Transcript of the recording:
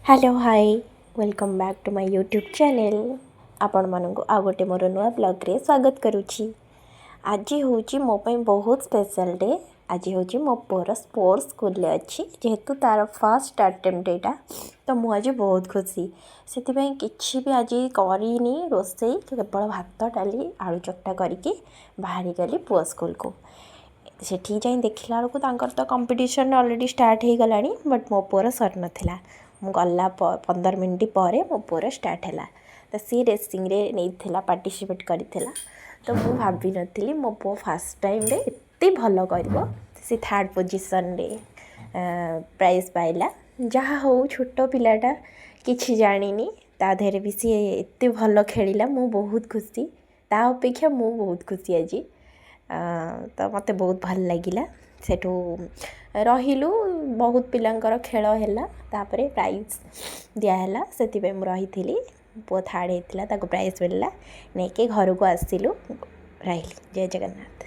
Hello, hi, welcome back to my YouTube channel. ଆପଣମାନଙ୍କୁ ଆଉ ଗୋଟେ ମୋର ନୂଆ ବ୍ଲଗ୍ରେ ସ୍ୱାଗତ କରୁଛି। ଆଜି ହେଉଛି ମୋ ପାଇଁ ବହୁତ ସ୍ପେଶାଲ୍ ଡେ। ଆଜି ହେଉଛି ମୋ ପୁଅର ସ୍ପୋର୍ଟସ୍ ସ୍କୁଲରେ ଅଛି। ଯେହେତୁ ତା'ର ଫାର୍ଷ୍ଟ ଆଟେମ୍ପ୍ଟ ଏଇଟା, ତ ମୁଁ ଆଜି ବହୁତ ଖୁସି। ସେଥିପାଇଁ କିଛି ବି ଆଜି କରିନି ରୋଷେଇ, କେବଳ ଭାତ, ଡାଲି, ଆଳୁ ଚକଟା କରିକି ବାହାରିଗଲି ପୁଅ ସ୍କୁଲକୁ। ସେଠିକି ଯାଇ ଦେଖିଲା ବେଳକୁ ତାଙ୍କର ତ କମ୍ପିଟିସନ୍ ଅଲରେଡ଼ି ଷ୍ଟାର୍ଟ ହେଇଗଲାଣି, ବଟ୍ ମୋ ପୁଅର ସରିନଥିଲା। ମୁଁ ଗଲା 15 ମିନିଟ୍ ପରେ ମୋ ପୁଅର ଷ୍ଟାର୍ଟ ହେଲା। ତ ସିଏ ରେସିଂରେ ନେଇଥିଲା, ପାର୍ଟିସିପେଟ୍ କରିଥିଲା। ତ ମୁଁ ଭାବିନଥିଲି ମୋ ପୁଅ ଫାର୍ଷ୍ଟ ଟାଇମ୍ରେ ଏତେ ଭଲ କରିବ। ସେ ଥାର୍ଡ଼ ପୋଜିସନ୍ରେ ପ୍ରାଇଜ୍ ପାଇଲା। ଯାହା ହଉ, ଛୋଟ ପିଲାଟା, କିଛି ଜାଣିନି, ତା ଦେହରେ ବି ସିଏ ଏତେ ଭଲ ଖେଳିଲା। ମୁଁ ବହୁତ ଖୁସି, ତା ଅପେକ୍ଷା ମୁଁ ବହୁତ ଖୁସି ଆଜି। ତ ମୋତେ ବହୁତ ଭଲ ଲାଗିଲା। ସେଠୁ ରହିଲୁ, ବହୁତ ପିଲାଙ୍କର ଖେଳ ହେଲା, ତାପରେ ପ୍ରାଇଜ୍ ଦିଆହେଲା। ସେଥିପାଇଁ ମୁଁ ରହିଥିଲି। ପୁଅ ଥାର୍ଡ଼ ହେଇଥିଲା, ତାକୁ ପ୍ରାଇଜ୍ ମିଳିଲା। ନେଇକି ଘରକୁ ଆସିଲୁ। ରହିଲି, ଜୟ ଜଗନ୍ନାଥ।